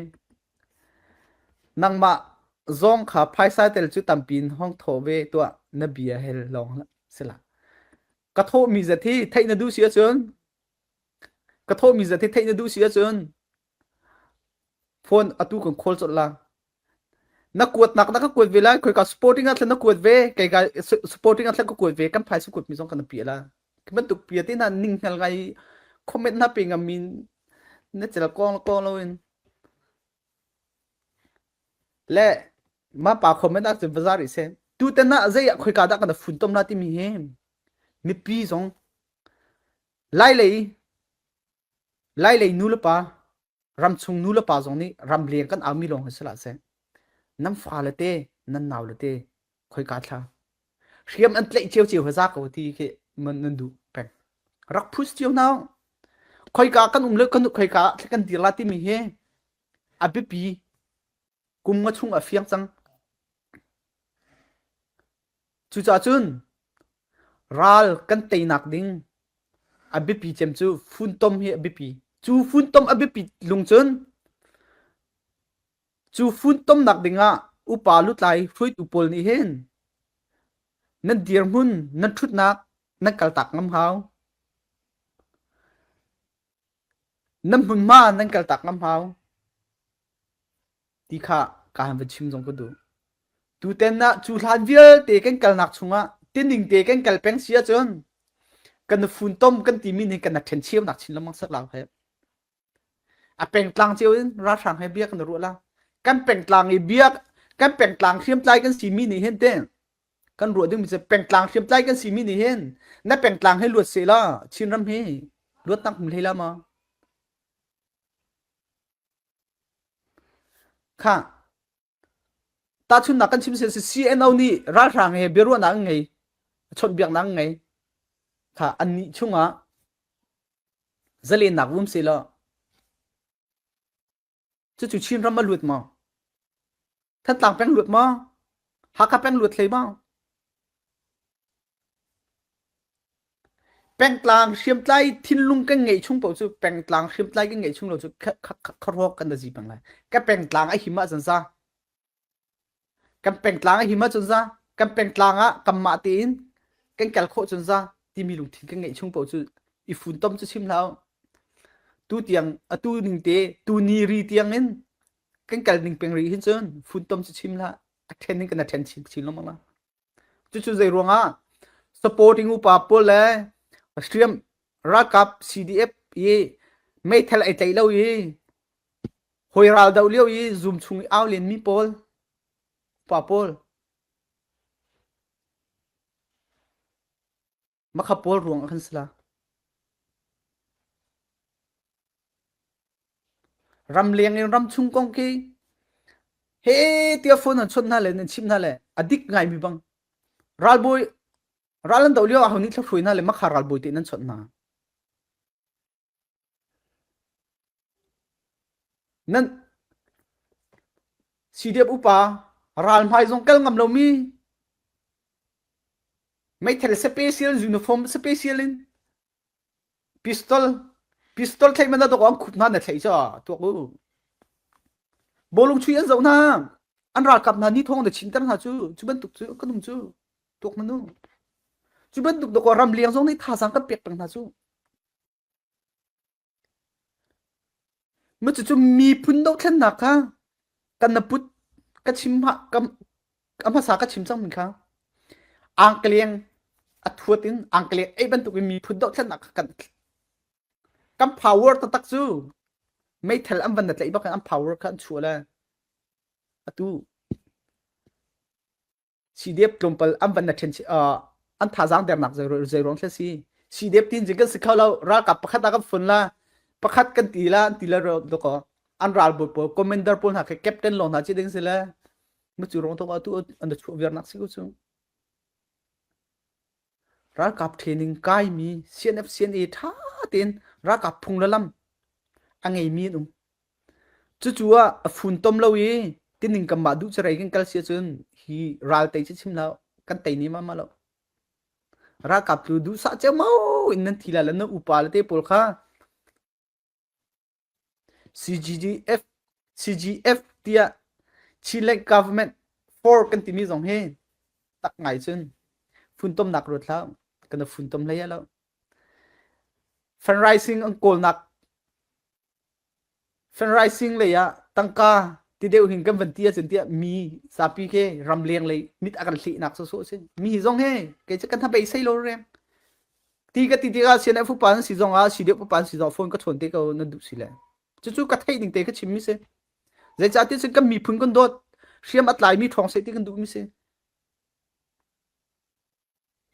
Nangma zong kha phaisa tel cu tampi in hong thawh ve tuah na bia hel lawng sila. Ka thawh mi zat hi theih na duh si ahcun. Ka thawh mi zat hi theih na duh si ahcun. Phone atu kan call colh la. Na kuatnak na ka kuat ve lai, khoika supporting ah thla na kuat ve, kei ka su-, supporting ah thla ka kuat ve, kan phaisa kuat mi zong kan na piah la. Ka bantuk piah te na ning hngal ngai, comment na pe ngam mi na cel kong, kong lo in. Le, ma pa comment ah cun va za rih se. Tu te na zei ah khoika dah kan na fun tom la ti mi hi. Mipi zong. Lai lei, lai lei nu le pa, ramchung nu le pa zong nih ramleng kan au mi lawng hi sila se. Nan fa le te, nan nau le te, khoika thla. Hriam an tlaih cio cio he za ko ti khi man nan duh peng. Rak phus cio hna. Khoika kan um le kan, khoika thla kan dir la ti mi hi. A biapi. Kum nga chung a fiang cang. Cucaah cun ral kan teinak ding a biapi cem cu fun tom hi a biapi. Cu fun tom a biapi lung cun cu fun tomnak dingah upa lutlai hruaitu pawl nih hin nan dirhmun, nan ṭhutnak nan kaltak ngam hau. Nan hmunhma nan kaltak ngam hau ti kha ka han va chim zong ka duh. Tuten ah cu hlan vialte kan kalnak chungah tining te kan kal peng si ahcun kan fun tom kan timi nih kan na ṭhen cheunak chin lengmang sak lau he. A pengtlang cio in ralhrang he bia kan ruah la. Kan pengtlang i bia, kan pengtlang hriamtlai kan simi nih hin te kan ruah dingmi cu pengtlang hriamtlai kan simi nih hin na pengtlang he luat sehla Chinram hi luatnak hmu hlei la maw? Kha. Tahchunhnak kan chim sese, C N O nih ralhrang he biaruahnak an ngei, a chawnhbiaknak an ngei. Kha, annih chungah zalennak um seh law. Cucu Chinram a luat maw? Thantlang peng luat maw? Hakha peng luat hlei maw? Pengtlang hriamtlai thinlung kan ngeih chung paoh cu, pengtlang hriamtlai kan ngeih chung lo cu, kha, kha, kha, kha hrawk kan da zi peng lai. Ka pengtlang a him ahcun za. Kan pengtlang a him ahcun za. Kan pengtlang ah kanmah tein kan kal khawh cun za timi lungthin kan ngeih chung paoh cu i fun tom cu chim hlah. Tu tiang, atu ning te, tu ni ri tiang in kan kal ning peng rih hin cun fun tom cu chim hlah. A ṭhen in kan a ṭhen chin, chin lo mang la. Cucu zei ruangah supporting upa pawl le hriam ralkap C D F i meithal ai tlaih lo i hoi ral deuh lio i zum chung i au lenmi pawl, upa pawl, makha pawl ruang a kan si la. Ramleng in ramchung kong khi he tiah phone an chawnh hna le, nan chimh hna le, a dik ngaimi bang. Ralbawi, ral an doh lio, aho nih thla hruai hna le, makha ralbawi te nan chawnh hna. Nan C D F upa, ral hmai zong kal ngam lomi, meithal special, uniform special in, pistol, pistol theih man dah dok an khup hna na theih ca tuak u. Bawlung chui an zoh hna, an ralkap hna ni thawng na chimter hna cu, cu bantuk cu kan um cu tuak hna nu. Cu bantuk dok ramleng zong nih thazaang kan pek peng hna cu. Mah cucu miphun dohthlennak kha kan na put, ka chim hmah, ka, ka hmasa ka chim cangmi kha angkaliang a thuat in angkaliang ei bantuk in miphun dohthlennak kha kan, kan power taktak cu meithal an van na tlaih bak in an power kha an chuah le atu. C D F tlawmpal an van na ṭhen, ah, an thazaang dernak zei, zei ruang thla si. C D F tin zing kan si kho lo, ralkap pakhat ah kan fun la, pakhat kan ti la, an ti la ro dok aw. An ralbawi pawl, commander pawl hna kha captain lawng hna ci ding si le. Mah cu ruang tuk ah tu an da chuah viarnak si ko cu. Ralkap training kaimi, C N F, C N A ṭha tein ralkap phung le lam a ngeimi an um. Cucu ah a fun tom lo i, tining kanmah duh cerei kan kal si ahcun, hi ral tei cu chim lo, kan tei ni mahmah lo. Ralkap tu duhsah cio mo in nan ti lai le, nan upa le te pawl kha C G D F, C G F tiah Chin Lake Government Force kan timi zong hi tak ngai cun fun tomnak ruat hlah, kan fun tom hlei lo. Fundraising an kawlnak, fundraising lei ah tangka ti deuh hin kan van ti ahcun tiah mi zapi khi ramleng lei mit a kan hlehnak sawsawh a si. Mi hi zong he kei cu kan ha beisei lo reng. Ti ka ti tikah C N F upa an si zongah, C D F upa an si zongah phone ka ṭhawn te ko nan duh si le. Cucu ka theih ning te ka chimmi si. Zeicahtiah cun kan miphun kan dawt, hriam a tlaimi ṭhawng seh ti kan duhmi si.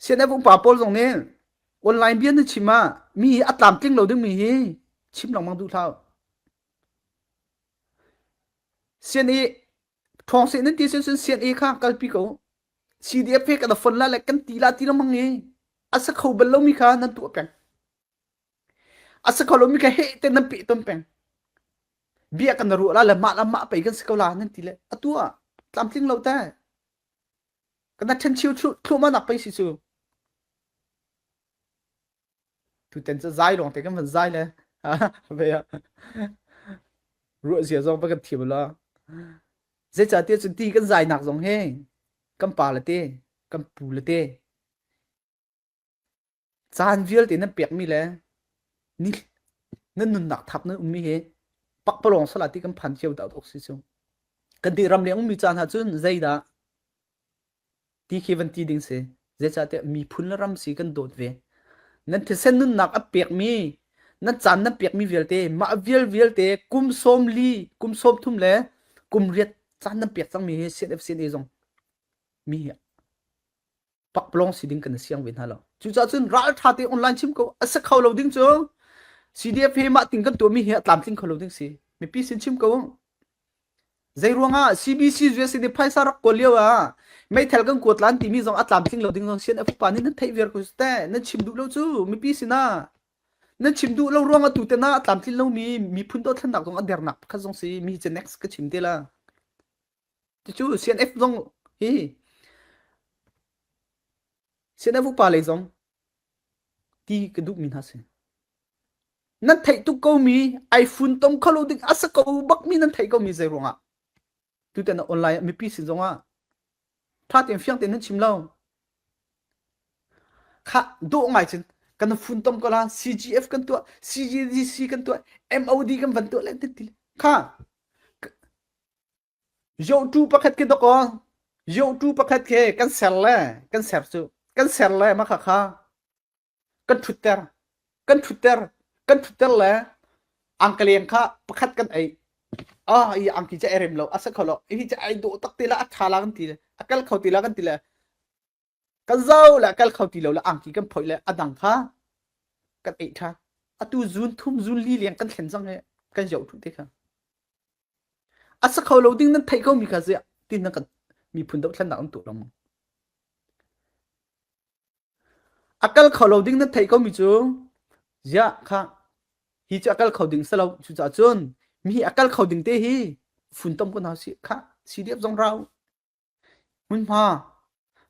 C N F upa pawl zong nih online bia nan chim ah mi hi a tlamtling lo dingmi hi chim lengmang duh hlah. C N A ṭhawng seh nan ti ahcun C N A kha kalpi ko. C D F he kan fon lai le kan ti lai ti lengmang i a si kho bal lomi kha nan tuah peng. A si kho lomi kha he te nan peh ton peng. Bia kan ruah lai le mah lam mah pei kan si ko lai nan ti le a tuah tlamtling lo te. Kan a ṭhen chiu thluh, thluh mah nak pei si cu. Tuten cu zai lawng te kan van zai le. Ve ah. Ruahzia zong va kan thiam lo. Zeicahtiah cun ti kan zainak zong he kan pa le te, kan pu le te caan vialte nan pekmi le ni, nan nunnak thap nan ummi hi pakpalawng sala ti kan phan cio dah awk si cu. Kan ti ramleng ummi caan ah cun zeidah ti khi van ti ding si. Zeicahtiah miphun le ram si kan dawt ve. Nan thisen nunnak a pekmi, nan caan nan pekmi vialte, mah vial vialte, kum sawmli, kum sawmthum le kum riat caan nan pek cangmi hi C N F C N A zong mi hi pakpalawng si ding kan siang ve hna lo. Cucaah cun ralṭha te online chim ko, a si kho lo ding cu C D F he mah ting kan tuahmi hi a tlamtling kho lo ding si. Mipi sin chim ko. Zeiruangah C B C U S A nih phaisa rak kawl lio ah meithal kan kuat lan timi zong a tlamtling lo ding zong C N F upa nih nan theih viar ko te, nan chim duh lo cu mipi sinah nan chim duh lo ruangah tu te na a tlamtlin lomi miphun dawthlennak zong a dernak pakhat zong si. Mi hi cu next ka chim te la. Cucu C N F zong hi C N F upa lei zong ti ka duhmi hna si. Nan theih tuk komi, ai fun tom kho lo ding a si ko bakmi nan theih komi zei ruangah tute na online mipi sin zongah ṭha tein fiang tein nan chim lo. Kha dawh ngai cun kan fun tom ko la, C G F kan tuah, C G D C kan tuah, M O D kan van tuah le ti kha Zohtu pakhat khi dok aw. Zohtu pakhat khi kan ser le, kan ser cu, kan ser le makha kha kan ṭhutter, kan ṭhutter, kan ṭhutter le angkaleng kha pakhat kan ei. Ah, i angki ca ei rem lo, a si kho lo. Hi ca ei dawh tak ti le, a ṭha la kan ti le, a kal kho ti la kan ti le. Kan zoh le a kal kho ti lo le angki kan phoih le a dang kha kan ei ṭha. Atu zun thum, zun li leng kan thlen cang he kan zoh ṭhuh te kha. A si kho lo ding nan theih komi kha ziah tin nan kan miphun dohthlennak an tuah lengmang. A kal kho lo ding nan theih komi cu ziah kha hi cu a kal kho ding si lo. Cucaah cun mi hi a kal kho ding te hi fun tom ko hna si kha, C D F zong rau. Hmunhma,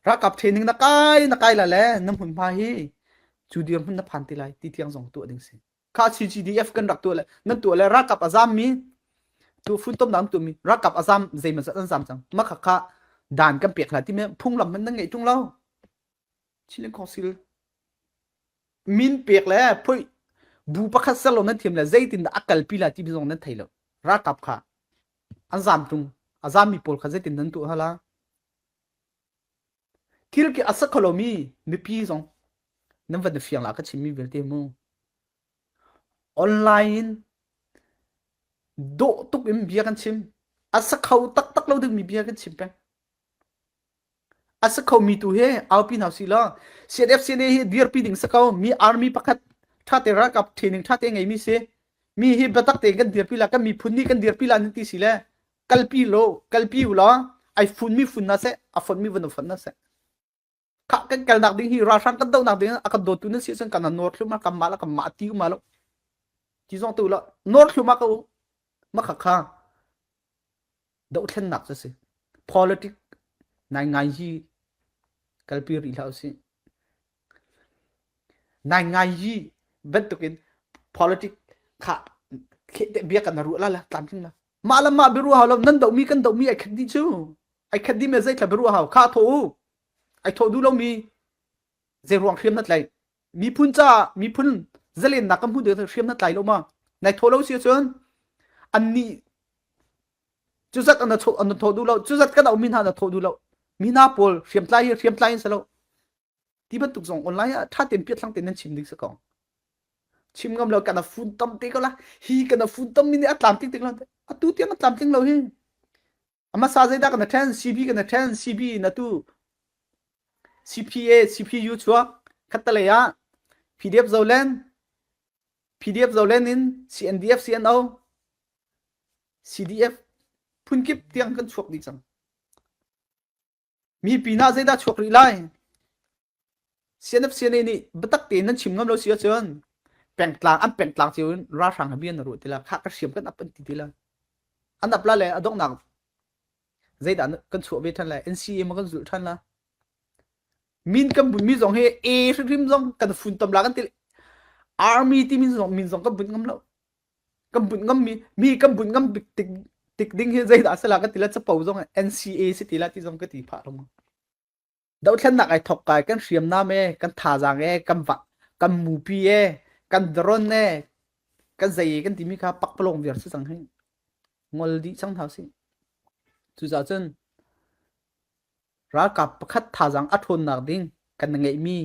ralkap training na kai, na kai lai le, na hmunhma hi cu dirhmun na phan ti lai, ti tiang zong tuah ding si. Kha C G D F kan rak tuah le, nan tuah le, ralkap a zammi, tu fun tomnak an tuahmi, ralkap a zam, zeimawzat an zam cang. Makha kha dan kan pek hna timi, phunglam hmanh nan ngeih ṭung lo. Chinland Council min pek le phoih bu pakhat ser lo nan thiam le, zeitin dah a kalpi lai timi zong nan thei lo. Ralkap kha an zam ṭung, a zammi pawl kha zeitin nan tuah hala. Thil ki a si kho lomi mipi zong nan van fiang la ka chimmi vialte mu. Online in dawh tuk in bia kan chim. A si kho taktak lo dingmi bia kan chim peng. A si kho mi tu he aupi hna si law. C N F C N A hi dirpi ding si ko, mi army pakhat ṭha te ralkap training ṭha te ngeimi si. Mi hi biatak te kan dirpi la, kan miphun nih kan dirpi la nan ti si le. Kalpi lo, kalpi u law. Ai fun mi fun hna seh, a fon mi van fon hna seh. Kha kan kalnak ding hi, ralhrang kan dohnak ding a kan dawtu nan si ahcun kan nawr thluahmah, kan mah la kan mah ti u mah lo. Ti zong tu lo, nawr thluahmah ko. Makha kha Dohthlennak cu si. Politic naingnganyi kalpi rih hlah usih. Naingnganyi bantukin politic kha khehte bia kan ruah lala tlamtling la. Mah lam mah biaruah hau lo, nan dohmi kan dohmi ai khat dih cu. Ai khat dih me zeitla biaruah hau kha thawh u. Ai thawh duh lomi zeiruang hriam na tlai? Miphun ca, miphun zalennak kan hmuh deuh hriam na tlai lo ma? Nai thawh lo si cun annih cuzat an thawh, an thawh duh lo, cuzat kan auhmi hna an thawh duh lo. Mi hna pawl hriamtlai hi, hriamtlai in si lo. Ti bantuk zong online ah ṭha tein piat thlang tein nan chim ding si ko. Chim ngam lo, kan a fun tam te ko la. Hi kan a fun tam mi nih a tlamtling te ko la. Atu tiang a tlamtling lo hi. A hmasa zeidah kan a ṭhen, C B kan a ṭhen, C B na tu. C P A, C P U chuak, khat ta lei ah P D F Zoland, P D F Zoland in C N D F, C N O, C D F, phunkip tiang kan chuak dih cang. Mipi hna zeidah chuak rih lai? C N F, C N A nih biatak tein nan chim ngam lo si ahcun pengtlang, an pengtlang cio in ralhrang he bia na ruah ti la, kha ka hriam kan ap an ti ti la. An ap la le a donghnak zeidah kan chuah ve ṭhan lai? N C A ma kan zulh ṭhan la. Min kan bunhmi zong hi A hrimhrim zong kan fun tam la kan ti le, Army timi zong, min zong kan bunh ngam lo. Kan bunh ngammi, mi kan bunh ngam bik tik, tik ding hi zeidah si la kan ti la, capo zong N C A si ti la ti zong ka ti phah lo. Dohthlennak ai thawk kai, kan hriamnam e, kan thazaang e, kan va, kan mupi e, kan drone e, kan zei e kan timi kha pakpalawng viar si cang hi. Ngol dih cang hna si. Cucaah cun ralkap pakhat thazaang a ṭhawnnak ding kan ngeihmi,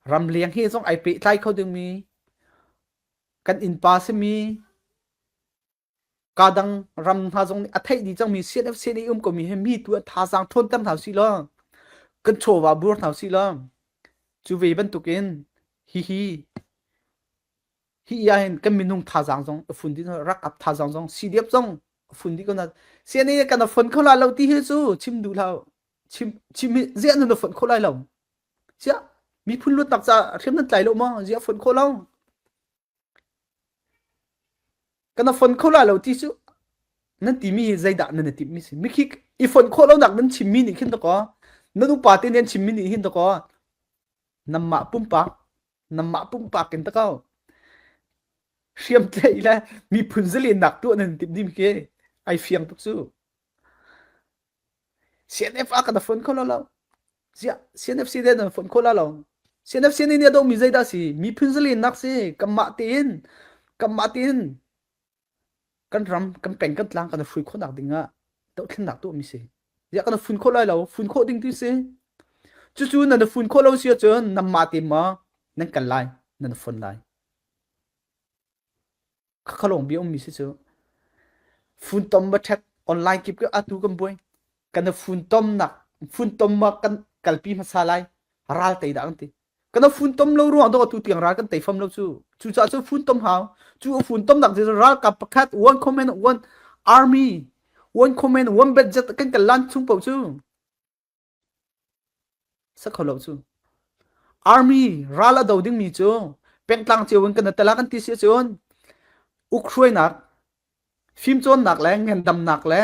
ramleng hi zong ai pehtlai kho dingmi, kan innpa simi, ka dang ram hna zong nih a theih dih cangmi C N F, C N A um komi he mi tu a thazaang ṭhawnter hna usih law, kan chawva bur hna usih law, cu ve bantukin hihi, hi ah hin kan minung thazaang zong a fun dih, ralkap thazaang zong, C D F zong a fun dih ko na. C N A kan a fon kho lai lo ti hi cu chim duh hlah. Chim, chim hi ziah nan a fon kho lai lo. Ziah miphun luatnak ca hriam nan tlai lo maw? Ziah fon kho lo. Kan a fon kho lai lo ti cu nan timi hi zeidah nan a timhmi si? Mi khi i fon khawh lonak nan chimmi nih khin tuk aw, nan upa te nih an chimmi nih hin tuk aw, nanmah pumpak, nanmah pumpak in tuk aw. Hriamtlei le miphun zalennak tuah nan timh ding khi ai fiang tuk cu. C N F ah kan a fon kho lo lo. Ziah, C N F C N A nan a fon kho lai lo. C N F C N A nih a dohmi zeidah si? Miphun zalennak si. Kanmah tein, kanmah tein kan ram, kan peng, kan tlang kan a hrui khawhnak dingah dohthlennak tuahmi si. Ziah kan a fun khawh lai lo, fun khawh ding ti si. Cucu nan a fun khawh lo si ahcun nanmah te maw nan kal lai, nan a fon lai. Kha khalawng bia ummi si cu. Fun tom va ṭhat, online kip kip atu kan buai. Kan a fun tomnak, fun tom ma kan kalpi hmasa lai. Ral tei dah kan ti. Kan a fun tom lo ruang dawh atu tiang ral kan tei fam lo cu. Cucaah cu fun tom hau. Cu a fun tomnak ti cu ralkap pakhat, one command, one army, one command, one budget kan kal lan chung paoh cu. Sa kho lo cu. Army ral a do dingmi cu pengtlang cio in kan a tel a kan ti si ahcun, ukhruainak, fimcawnnak le ngandamnak le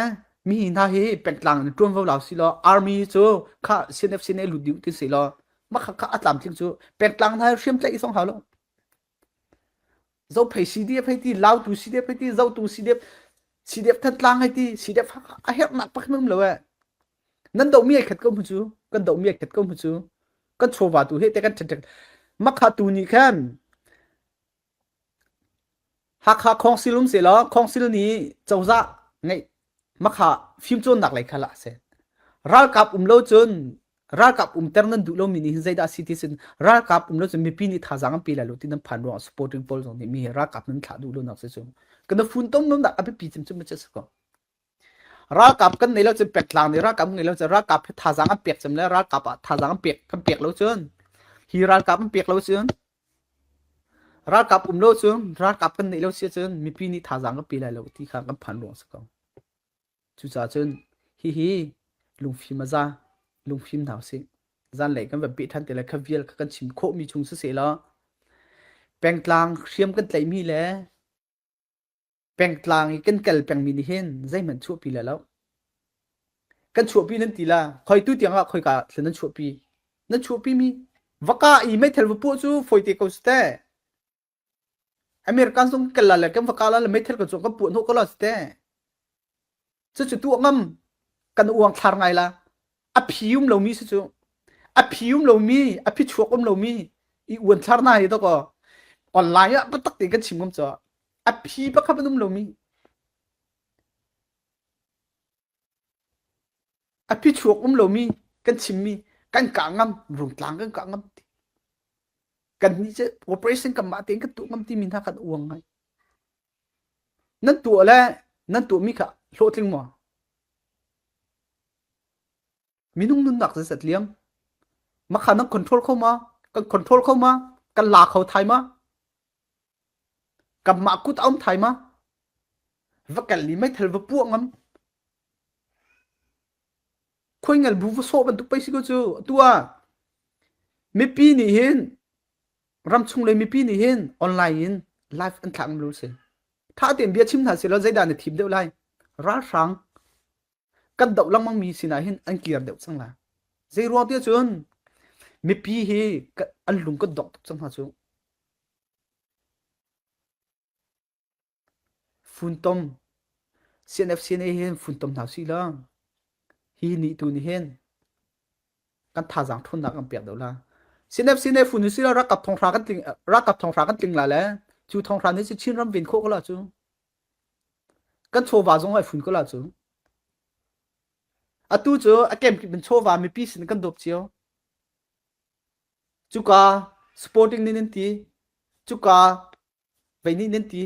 mi hna hi pengtlang in ṭuanvo lau si law, army cu kha C N F C N A lut dih ti si law, makha kha a tlamtling cu pengtlang hna hi hriamtlai i song hau lo. Zophei C D F hei ti, Lautu C D F hei ti, Zotung C D F, C D F Thantlang hei ti, C D F a herhnak pakhat um lo eh. Nan dohmi ai khat ko hmu cu, kan dohmi ai khat ko hmu cu, kan chawva tu hete kan ṭhenṭhen. Makha tu nih khan Hakha Council um sehlaw, Council nih cozah ngeih, makha fimcawnnak lei kha lah a si. Ralkap um lo cun, ralkap umter nan duh lomi nih hin zeidah a si ti sin, ralkap um lo cun mipi nih thazaang an pe lai lo ti nan phan ruang supporting pawl zong nih mi hi ralkap nan thlah duh lo nak si cu. Kan a fun tom lo nak a biapi cemcem a si ko. Ralkap kan nei lo cun pek tlang nih, ralkap kan nei lo cun ralkap hi thazaang an pek cem le ralkap ah thazaang an pek, kan pek lo cun, hi ralkap an pek lo cun, ralkap um lo cun, ralkap kan nei lo si cun mipi nih thazaang kan pe lai lo ti kha kan phan ruang si ko. Cucaah cun hihi lungfim a za, lungfim hna usih. Zanlei kan van peh ṭhan te le kha vial kha kan chim khawhmi chung si seh law, pengtlang hriam kan tlaihmi le Pengtlang i kan kal pengmi nih hin zeihmanh chuahpi le lo. Kan chuahpi nan ti la, khoi tu tiangah khoika thla nan chuahpi? Nan chuahpi mi, vaka i meithal va puah cu fawi te ko si te. American zong kal la le kan vaka la le meithal ka cuang kan puah hnawh ko la si te. Cucu tuah ngam, kan uang thlar ngai la. A phi um lomi si cu, a phi um lomi, a phi chuak um lomi i uan thlar na hi dawk aw. Online ah patak te kan chim ngam cu a phi pakhat an um lomi. A phi chuak um lomi kan chimmi kan kah ngam, rungtlang kan kah ngam ti. Kan nih cu operation kanmah tein kan tuah ngam timi hna kan uang ngai. Nan tuah le nan tuahmi kha hlawhtling maw? Minung nunnak zeizat liam. Makha nan control kho ma, kan control kho ma, kan la kho thai ma, kanmah kut a um thai ma. Va kal i meithal va puah ngam. Khuaingal bu va sawh bantuk pei si ko cu. Atu ah mipi nih hin, ramchung le mipi nih hin online in live an thlak lo si. Ṭha tein bia chim hna si lo, zeidah na thim deuh lai? Ralhrang kan doh lengmangmi sinah hin an kir deuh cang lai. Zei ruang tiah cun mipi hi ka, an lung kan dongh tuk cang hna cu. Funtom, C N F C N A hin funtom hna si lo. Hi nih tu nih hin kan thazaang ṭhawnnak kan pek deuh la. C N F C N A fun si lo, ralkap thonghra kan tling, ralkap thonghra kan tling la le cu thonghra nih cu Chin ram ven khawh ko la cu. Kan chawva zong ai fun ko la cu. Atu cu a kemkip in chawva mipi sin kan dawp cio. Cuka supporting nih nan ti, cuka vei nih nan ti.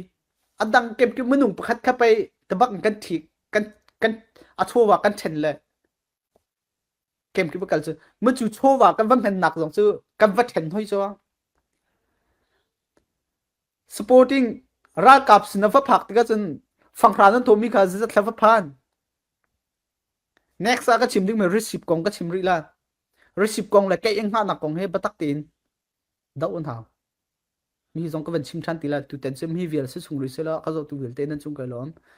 A dang kemkip minung pakhat kha pei tabak in kan thik, kan, kan, a chawva kan ṭhen le kemkip a kal cu. Macu chawva kan va hmennak zong cu kan va ṭhen hoi cu. Supporting ralkap sin a va phak tikah cun fanghra nan thawhmi kha zeizat thla va phan. Next ah ka chim dingmi receipt kong ka chim rih lai. Receipt kong le kei eng hngahnak kong he batak tein doh un hau. Mi zong ka van chim ṭhan ti lai, tutan cu mi vial si chung rih si lo, ka zoh tu vialte nan chung kai lawm.